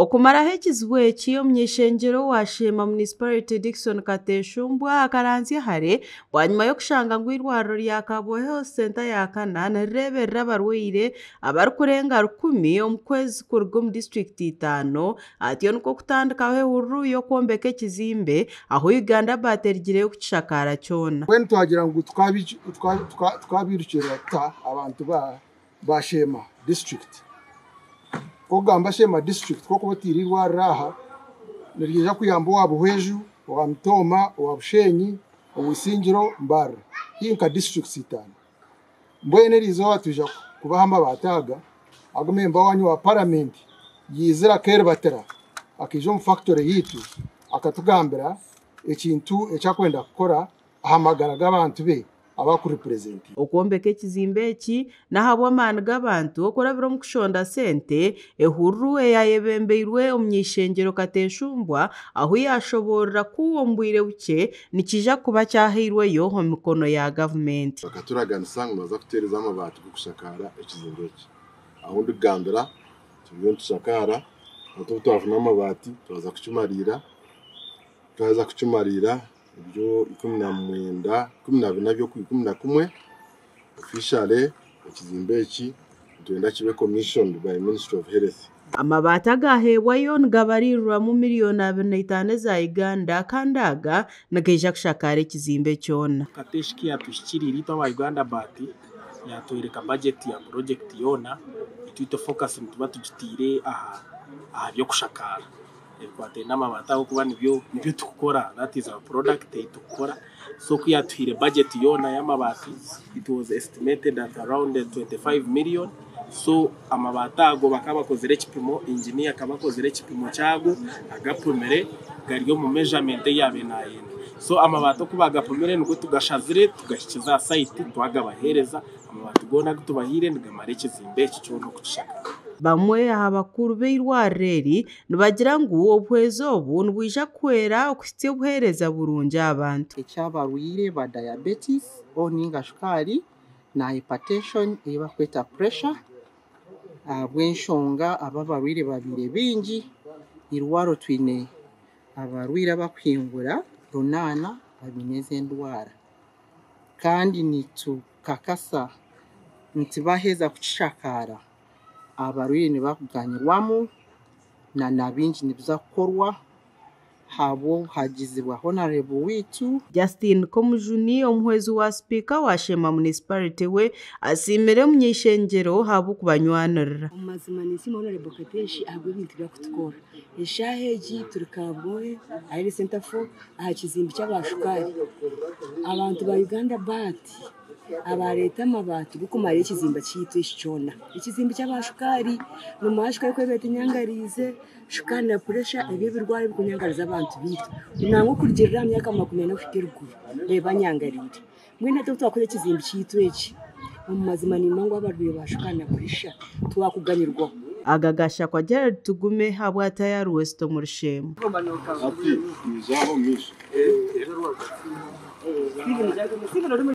Okumaraho ekizibu eki, omuny'eishengyero wa Sheema Municipality Dickson Kateshumbwa akaranzya hare bwanyima y'okushanga ngu eirwariro rya Kabwohe Health Centre ya kana nirireeberera abarwaire abarikurenga 1000 omu kwezi kuruga omu disiturikiti itaano, atyo nikwo kutandikaho ehururu y'okwombeka ekizimbe ahu Uganda Bat erigireyo kukishakaara kyona. Mbwenu twagira ngu tukabirukirira tuta abantu ba Sheema disiturikiti. Okugamba Sheema disiturikiti kwokuba otiire eirwariro aha niryija kuyamba owa Buhweju, owa Mitooma, owa Bushenyi, owa Isingiro, Mbarara haihi nka disiturikiti itaano. Mbwenu eriizooba twija kubaha amabaati aga agu memba wanyu wa paramenti yaizire akeeribatira akaija omu fakitore yaitu akatugambira ekintu eki arikwenda kukora aha magara g'abantu be abakuripurezenti. Okwombeka ekizimbe eki n'ahabw'amaani g'abantu okurabira omu kushonda sente, ehururu eyayebembeirwe omuny'eishengyero Kateshumbwa ahu yashoboorora ku omu bwire bukye nikiija kuba kyahairweyo omu mikono ya gavumenti. Bakaturaganisa ngu nibaza kutuheereza amabaati g'okushakaara ekizimbe eki. Ahu ndikugambira turiyo nitushakaara, hati obu twafuna amabaati twaza kukimariira, twaheza kukimariira ebyo 19, 14 by'oku11 officially ekizimbe eki nitwenda kibe commissioned by Ministry of Health. Amabaati agaheebwayo nigabaririrwamu miliyoni 25 eza Uganda kandi aga nigaija kushakaara ekizimbe kyona. Kateshi kiyatuhikiriire itwe aba Uganda Bat yatwereka budget ya project yoona, itwe focus nituba tugitiire aha by'okushakaara ebikwataine n'amabaati ahabw'okuba nibyo tukukora, that is our product ei tukukora. So ku yatuhaire budget yoona y'amabaati, it was estimated at around 25 million. So amabaati ago bakaba bakozire ekipimo, engineer akaba akozire ekipimo kyago, agapimire gari omu measurement ei yaabaire naayenda. So amabaati oku bagapimire nibwo tugashazire tugahikiza aha site twagabaheereza. Amabaati goona agu tubahaire nigamara ekizimbe eki kyona okukishakaara. Bamwe aha bakuru b'eirwariro eri nibagira ngu obuhwezi obu nibwija kuhwera okuhitsya obuheereza burungi aha bantu. Eky'abarwaire ba diabetes ninga shukaari na hypertension ei barikweta pressure, ahabw'enshonga aba abarwaire babaire baingi, eirwariro twine abarwaire abarikuhingura 800 abaine ezi endwara. Kandi nitukakasa nti baaheza kukishakaara abarwaire nibakuganyirwamu na bingi nibiza kukorwa ahabw'obuhagizi bwa Honorable waitu. Justin Komujuni, omuhwezi wa sipiika wa Sheema Municipality, we asiimire omuny'eishengyero ahabw'okubanywanirira. Omu mazima ninsiima Honorable Kateshi ahabw'ebintu ebi arikutukora. Eshaaha egi turi Kabwohe aha Health Centre 4 aha kizimbe ky'abashukaari. Abantu ba Uganda Bat abareeta amabaati g'okumara ekizimbe kyaitu eki kyona. Ekizimbe ky'abashukaari nimuha shukaari ku ebaire etunyangariize, shukaari na pressure ebyo ebirwara ebirikunyangariza abantu baitu. Nangwa okurugiirira aha myaka 40 kuhika eruguru ebanyangariire. Mbwenu hati obu twakora ekizimbe kyaitu eki, omu mazima nimanya ngu abarwaire ba shukaari na pressure twakuganyirwaho. Aga gashakwa Gerald Tugume ahabwa Tayari West omuri Sheema. Ati niijaho omu maisho.